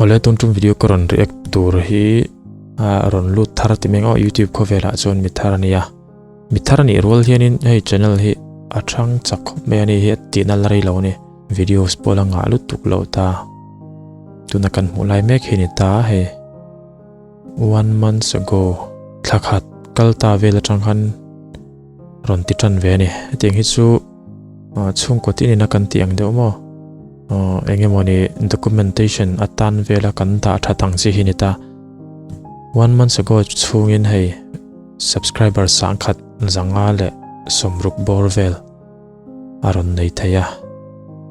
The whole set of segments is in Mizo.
Awle tun tum video ka rawn react tur hi a rawn lut thar ti mai ang aw youtube khawvelah chuan mi thar a nia mi thar a nih rual hianin hei channel hi a thang chak khawp mai a ni hi a tihna la rei lo a ni videos pawh la ngah lutuk loh ta tuna kan hmuh lai mek hi a ni ta hei one month ago thla khat kal ta vel atang khan rawn ti tan ve a ni hetiang hi chu chhungkaw tin ina kan tih ang deuh maw eng emawni documentation atan vela kan dah that ang chi hi ni ta one month ago chhungin hei subscriber sangkhat zanga leh sawmruk bawr vel a rawn nei thei a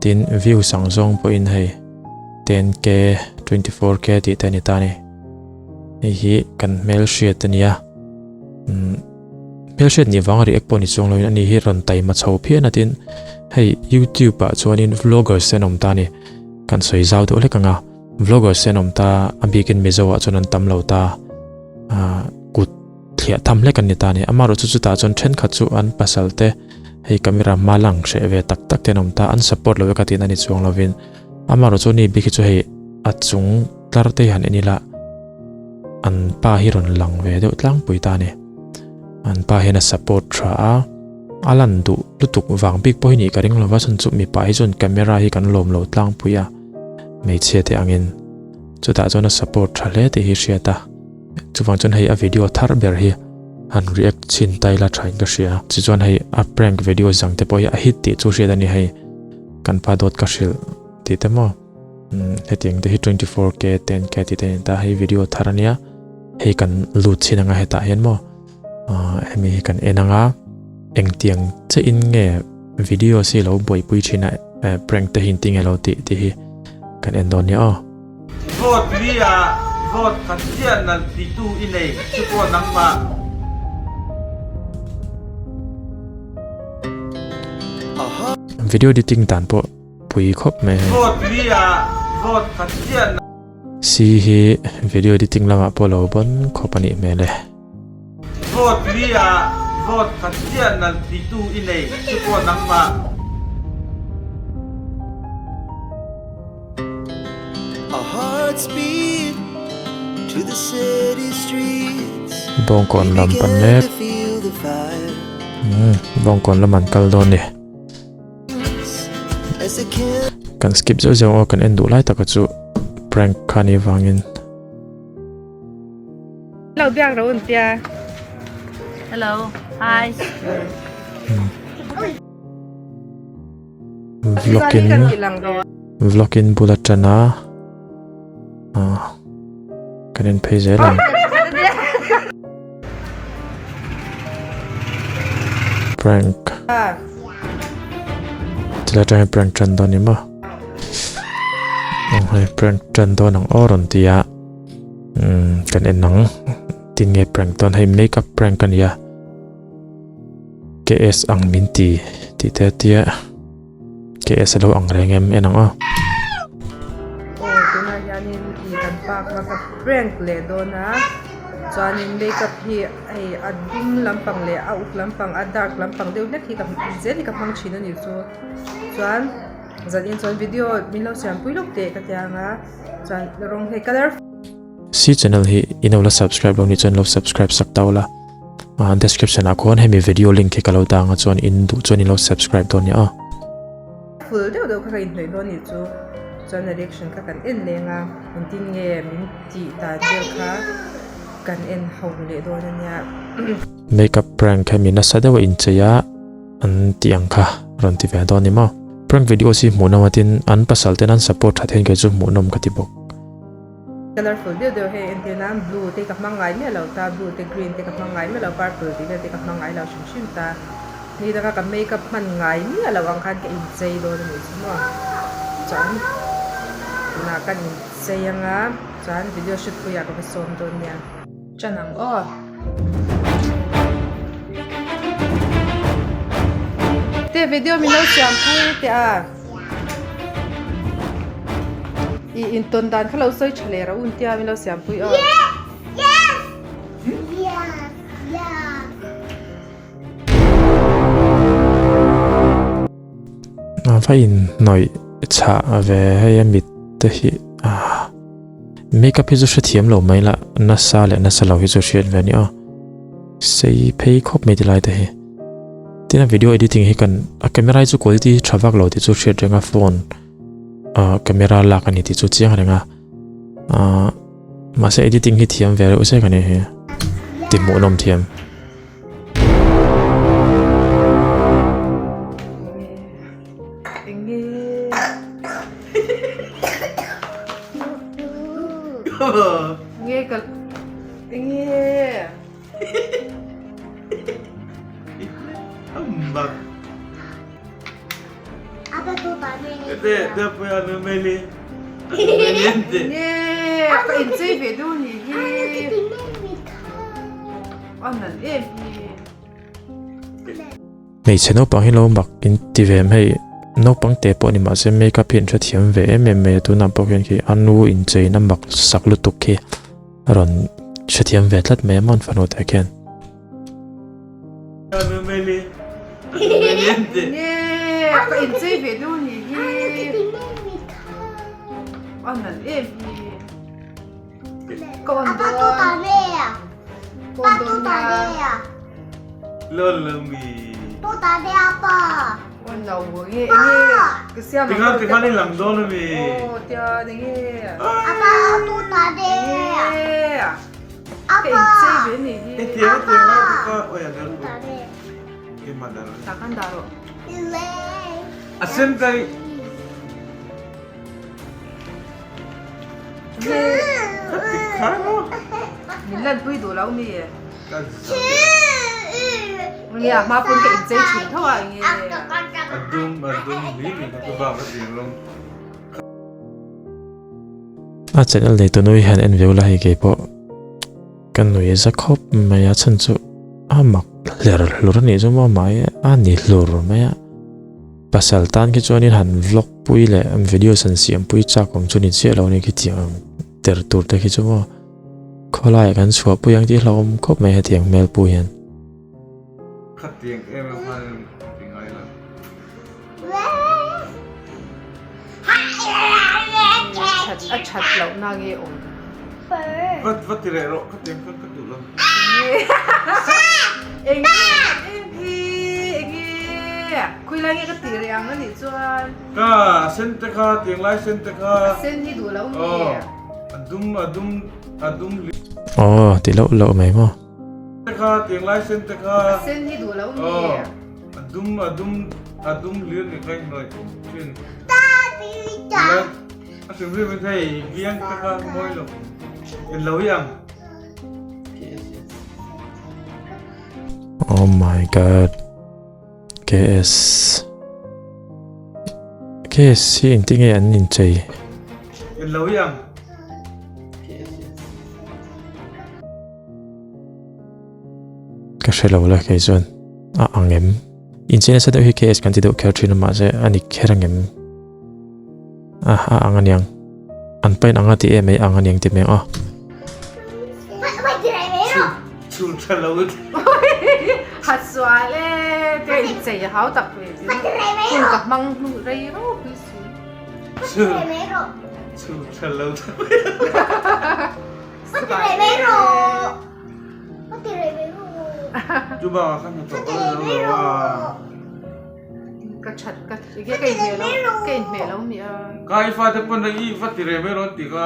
tin views ang zawng pawhin hei 10k 24k tih te a ni ta a ni hei hi kan hmelhriat a nia umm hmelhriat nih vanga react pawh ni chuang loin ani hi rawn taima chho phian a tin hei youtube ah chuanin vloggers te an awm ta a ni kan sawi zau deuh hlek ang a vloggers te an awm ta a bikin mizo ah chuan an tam lo ta ah kut thliah tham hlek an ni ta a ni amaherawhchu chutah chuan thenkhat chu an pasal te hei camera hma lang hreh ve tak tak te an awm ta an support lo vek a tihna ni chuang lovin amaherawhchu ani bik hi chu hei a chung tlar te hi han en ila an pa hi rawn lang ve deuh tlangpui ta a ni an pa hian a support tha a a lan duh lutuk vang bik pawh hi nih ka ring lova chhan chu mipa hi chuan camera hi kan lawm lo tlangpui a hmeichhia te angin chutah chuan a support tha hle tih hi hriat a chuvang chuan hei a video thar ber hi han react chhin ta ila thain ka hria tichuan hei a prank video zang te pawh hi a hit tih chu hriat a ni hei kan pa dawt ka hrilh tih te maw. Hetiang te hi 24k 10k tih te a ni ta hei video thar ania hei kan lut chhin anga hetah hian maw hemi hi kan en anga engtiang che in nge video si lo buaipui thin a prank te hi engtin nge lo tih tih hi kan en dawn nia aw. Vote li ah vote khat chiah nalh titu i nei chu pawh nangmah. Video editing dan pawh pui khawp mai hei. Vote li ah vote khat chiah na. C hi video editing lamah pawh lo bawn khawp a nih hmel e. Vote li ah vote khat chiah nalh titu i nei chu pawh nangmah. Bawngkawn lam pan mek. Umm bawngkawn lam an kal dawn ni. Kan skip zeuh zeuh aw kan en duh lai taka chu prank kha ni vangin. Lo biak ro un tia. Hello. Hi. Vlog in vlog in bula tana ah kan en phei zel ang. Prank. Tilai atang hian prank tan dawn ni maw? Aw hei prank tan dawn ang aw rawn ti a. Umm kan en ang. Tin nge prank dawn hei makeup prank a nia. KS ang min ti tih te a tia. KS a lo ang reng em en ang aw. Aw tunah hianin ih kan pa kha ka prank leh dawn a chuanin makeup hi hei a dum lampang leh a uk lampang a dark lampang deuh hlek hi ka zel hi ka hmang thin a ni chu chuan zanin chuan video min lo siam pui lawk teh ka tia ang a chuan rawng hei colour. C channel hi in lo la subscribe lo nih chuan lo subscribe sak tau la. Ah description ah khuan hemi video link hi ka lo dang a chuan in duh chuan in lo subscribe dawn nia aw. Full deuh deuh kha ka inhnawih dawn nih chu chuan a reaction kha kan en leng a engtin nge min tih dan vel kha kan en ho leh dawn a nia. Makeup prank hemi nasa deuh a inchei a an tih ang kha rawn ti ve dawn ni maw. Prank videos hi hmuhnawm atin an pasal ten an support that hian kei chu hmuhnawm ka ti bawk. Colourful deuh deuh hei entir nan blue te ka hmang ngai miah lo ta blue te green te ka hmang ngai miah lo purple tih vel te ka hmang ngai lo hrim hrim ta ni taka ka makeup hman ngai miah lo ang khan ka inchei dawn a nih chu maw chuan tunah kan inchei anga chuan video shoot puiah ka va sawm dawn nia. Chan ang aw. Te video min lo siam pui teh a. I in tawn dan kha lo sawi tha leh rah un tia min lo siam pui aw. A va in hnawih chhah ve hei a mit te hi ah. Makeup hi chu hrethiam lo mai la, nasa leh nasa lo hi chu hriat ve a ni aw. Sei phei khawp mai ti lai te hi. Tin a video editing hi kan a camera hi chu quality hi tha vak lo tih chu hriat reng a phone ah camera lak a ni tih chu chiang reng a. Ah mahse editing hi thiam ve reuh zek a ni hi. Ti hmuhnawm thiam. Hmeichhe naupang hi lo mak in ti ve em hei naupang te pawh ni mahse makeup hi an hrethiam ve em em mai a tunah pawh hian khi a nu incheina mak sak lutuk khi a rawn hrethiam ve tlat mai a maw an fanu te khian. Min lanpui duh lo mi? Nge a hma pawn ka inchei thin tho a nge. A channel nei tu nui hian en veu la hei keipawh ka nui za khawp mai a chhan chu a mak hler hlur a nih chu maw mahni a ni hlur mai a. Pasal tan khi chuanin han vlog pui leh videos han siam pui chak awm chu ni chiah lo ni khitiang ang ter tur te khi chu maw khawlaiah kan chhuah pui ang tih hlauhawm khawp mai hetiang hmel pu hian. Khatiang em em khan ti ngai lo. That a that loh na nge awm. Va va ti reh rawh khatiang khan ka duh lo. Eng nge em hi eng nge khawilai nge ka tih reh ang anih chuan. Ka a sen te kha tiang lai sen te kha. A sen hi duh lo nge. A dum a dum a dum. Aw ti loh loh mai maw. Te kha tiang lai sen te kha. A sen hi duh lo nge. A dum a dum a dum hlir ni kha inhnawih thin. A hrim hrim in hei biang te kha mawi lo. In lo hi ang. Oh my god. KS. KS hi engtin nge an inchei? In lo hi ang. Ka hre lo la kei chuan a ang em. Inchei nasa deuh hi KS kan ti deuh kher thin a mahse a ni kher ang em. A a ang aniang. An pain ang a ti em ei ang aniang ti mai ang a. Chhul tha lo. Hat sual e te inchei a hau tak ve tin. Hun ka hmang hnu rei ropui si. Chhul chhul tha lo. Chu bak ah khan hnathawh ka la zo lo a. Ka that ka ege ka inhmeh lo ka inhmeh lo mi a. Ka i fate pawn i va ti reh mai rawn ti ka.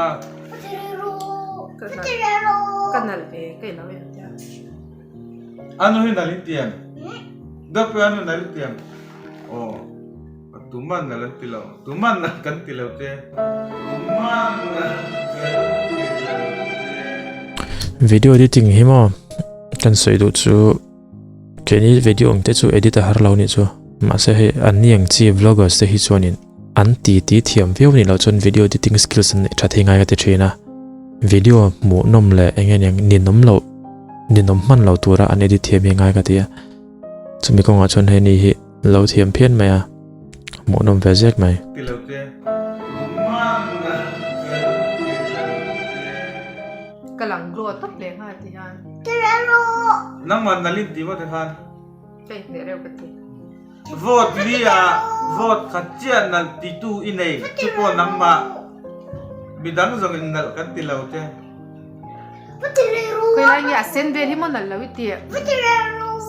Ka nalh ve ka ilo em tia. Anu hi nalh in ti em? Dawp anu nalh in ti em? Aw. Tuman nalh an ti lo. Tuman nalh kan ti lo che. Tuman nalh kan ti lo che. Video editing hi maw kan sawi duh chu keini video ang te chu edit a har lo nih chu mahse hei an ni ang chi vloggers te hi chuanin an ti ti thiam viau nih loh chuan video editing skills an neih tha thei ngai ka ti thin a video hmuhnawm leh eng nge niang ninawm loh ninawm hman lo tura an edit thiam hi ngai ka ti a chumi kawngah chuan hei ni hi Lo thiam phian mai a, hmuhnawm ve zek mai. Ka lang glow tawp leh nghal ti hian. Nangman nalin ti maw ti khan. Ka inhmeh reuh ka ti. Vote li ah vote khat chiah nalh ti tu i nei chu pawh nangmah. Midang zawng in nalh kan ti lo che. Khawilai nge a sen vel hi maw nalh lo i tih?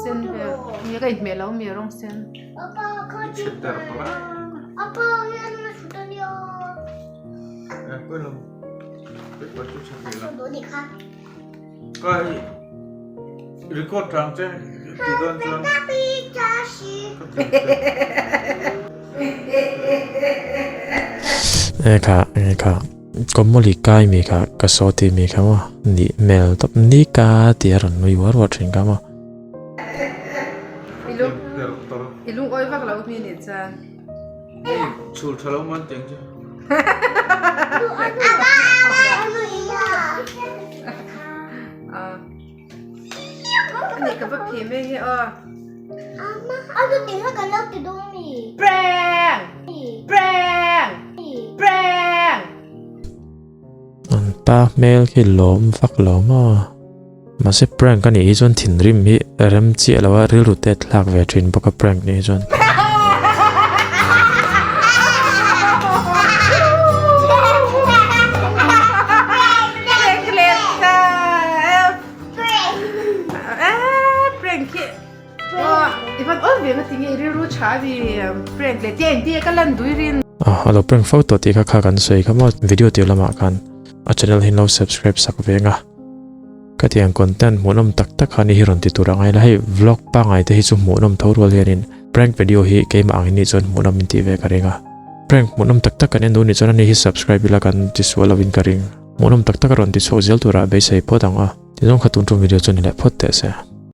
Sen vel nge ka inhmeh lo mi rawng sen. Record tang che ti dawn chuan E kha e kha Kawmawli kai mi kha ka saw ti mi kha maw nih hmel tawp ni ka ti a rawn nui uar uar thin kha maw. I lungawi vak lo mi nih chuan. Hei chhul tha lo man tiang chu. Ani ka va phi mai hi aw. Prank! Prank! Prank! An pa hmel khi lawm vak lo maw. Mahse prank anih hi chuan thinrim hi rem chiah lo a, rilru tet hlak ve thin bawk a prank nih hi chuan. A lo prank fo tawh tih kha kha kan sawi kha maw video tir lamah khan a channel hi an lo subscribe sak ve ang a. Ka tiang content hmuhnawm tak tak kha ni hi rawn ti tur a ngai la, hei vlog pangngai te hi chu hmuhnawm tho rual hianin prank video hi keimah ang in nih chuan hmuhnawm in tih ve ka ring a, prank hmuhnawm tak tak kan en duh nih chuan ani hi subscribe ila kan ti sual lovin ka ring, hmuhnawm tak tak a rawn ti chhuak zel turah beisei phawt ang a, tizawng kha tun tum video chu ni leh phawt teh se.